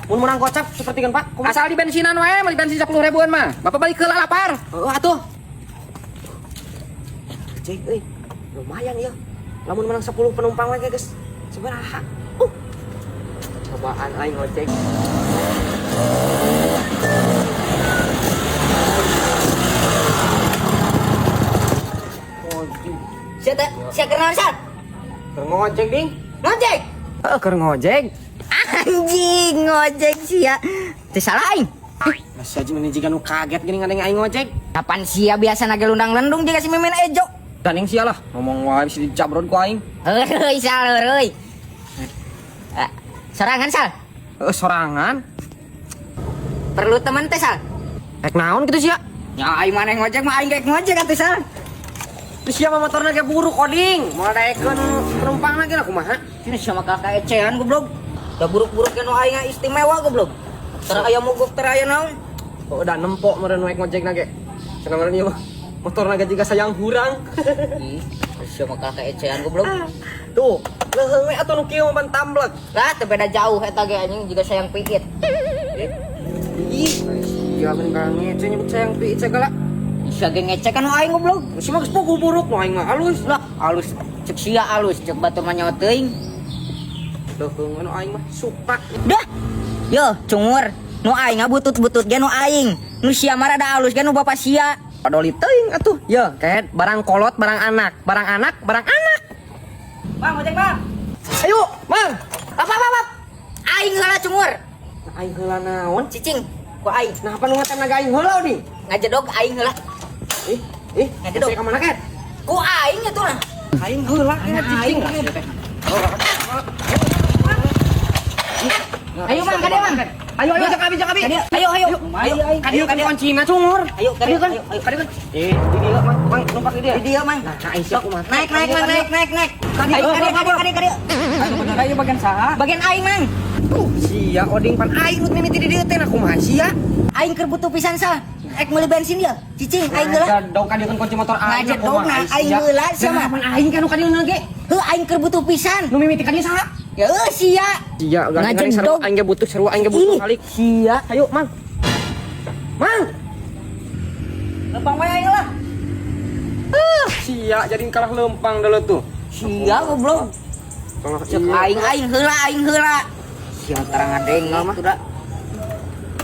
Mun menang gocap seperti kan, Pak? Kumaha? Asal di bensinan wae, meuli bensin 10 ribuan mah. Bapak balik heula, lapar. Oh, atuh. Cek euy. Lumayan ya. Lamun menang 10 penumpang lagi, guys. Sabaraha? Cobaan aing ngojek. Ngojek. Sia teh, sia keur naon, Sal? Keur ngojek, Ding. Ngojek. Heeh, keur ngojek. Anjing, ngojek sia. Teu salah aing. Masih aja meni jiga nu kaget gini ngadeng aing ngojek. Kapan sia biasa nage lundang-lendung jiga si Mimin Ejo. Dan yang sia lah, ngomong wae bisa dicabrod ku aing. Heuy, Sal, heuy. Eh, sorangan, Sal. Heeh, sorangan. Perlu teman teh, Sal. Rek naon kitu sia? Ya aing maneh ngojek mah aing rek ngojek atuh, Sal. Terus sia mah motorna ge buruk oding. Moal daekeun penumpang lagi lah kumaha? Ini sama kakak ecehan goblok. Da buruk-buruk nu aing istimewa goblok. Tara aya mogok, tara aya naon. Oh, udah nempok meureun naik ngojek na ge. Cenah meureun ieu mah motorna ge jiga sayang hurang. Ih, sama kakak ecehan goblok. Tuh, leuheung we atuh nu kieu mah ban tamblek. Lah teu beda jauh eta ge anjing juga sayang piit. Ih, sia mending ka ngece nyebut sayang piit segala. Bisa ge ngecek kan nu aing goblok. Si mah geus puguh buruk nu aing mah halus. Lah halus cek sia halus cek batur mah nyawa teuing. Leuheung we nu aing mah suka. Dah. Yo, cungur. Nu aing ngabutut-butut ge nu aing. Nu sia mah rada halus ge nu bapa sia. Padoli teuing atuh. Yo, kayak barang kolot, barang anak, barang anak, barang anak. Bang, ojek, Bang. Ayo, Mang. Apa apa apa. Aing heula cungur. Aing heula naon? Cicing ku aing. Nah, apa nu ngatem naga aing heula oding? Ngajedog aing heula. Ih, ih, Ngajedog. saya ka mana ket? Ku aing itu lah. Aing heula ket Aing cicing. Ayo Mang, kade Mang. Ayo, ayo, cek abi, cek abi. Kade, ayo ayo. Ayo Kadieu kan kuncina cungur. Ayo kade kan. ayo ayo. Kadieu kan. Eh, di dieu Mang, Mang numpak di dieu. Di dieu Mang. Nah, aing siap kumaha. Naik naik Mang, naik naik naik. Ayo kade kade kade kade. Ayo bagian saha? Bagian aing Mang. Tuh, sia oding pan aing nu mimiti di dieu teh nah kumaha sia? Aing keur butuh pisan sal. Ek meuli bensin dia. Cicing aing heula. Ngajedog kadieu kan kunci motor aing. Ngajedog nah aing heula sia mah. Pan aing kan nu kadieu ge. Heuh aing keur butuh pisan. Nu mimiti kadieu saha? Ya euy sia. Sia, gandeng Ngajedog. sarua aing ge butuh, sarua aing ge butuh Ih, kali. sia. Ayo, Mang. Mang. Lempang wae aing lah. Sia jadi kalah lempang dulu tuh. Sia goblok. Kalau Cek aing aing heula aing heula. Sia tara ngadeng mah tuh da.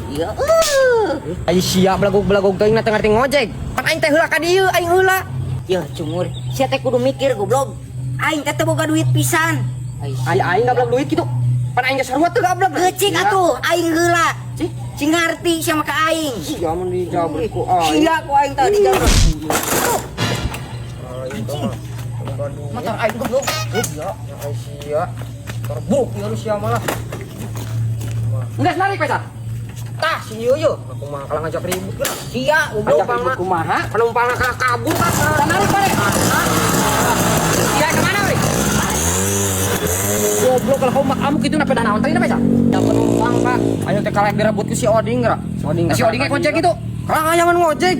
Iya euy. Ai sia belagog-belagog teuing na teu ngarti ngojek. Pan aing teh heula ka dieu, aing heula. Yeuh cungur, sia teh kudu mikir goblok. Aing teh teu boga duit pisan. Ai aing gablak duit kitu. Pan aing ge sarua teu gablak. Geucing atuh, aing heula. Cing ngarti sia mah ka aing. Sia mun dijabret ku aing. Sia ku aing tadi dijabret. Aing teh mah boga duit. Motor aing goblok. Sia, ai sia. Terbuk ya lu sia malah. Enggak narik Pak. Tah si ieu yeuh, aku mah kalah ngajak ribut lah. Sia goblok. Ngajak ribut Kumaha? Penumpangna kalah kabur kan. Narik Pak. Sia kemana we? Goblok kalau kau mak amuk itu napa naon tadi napa? Ya penumpang, Pak. Ayo teh kalah direbut ku si Oding geura. Si Oding. Si Oding ngojek itu. Kalah ayaman ngojek.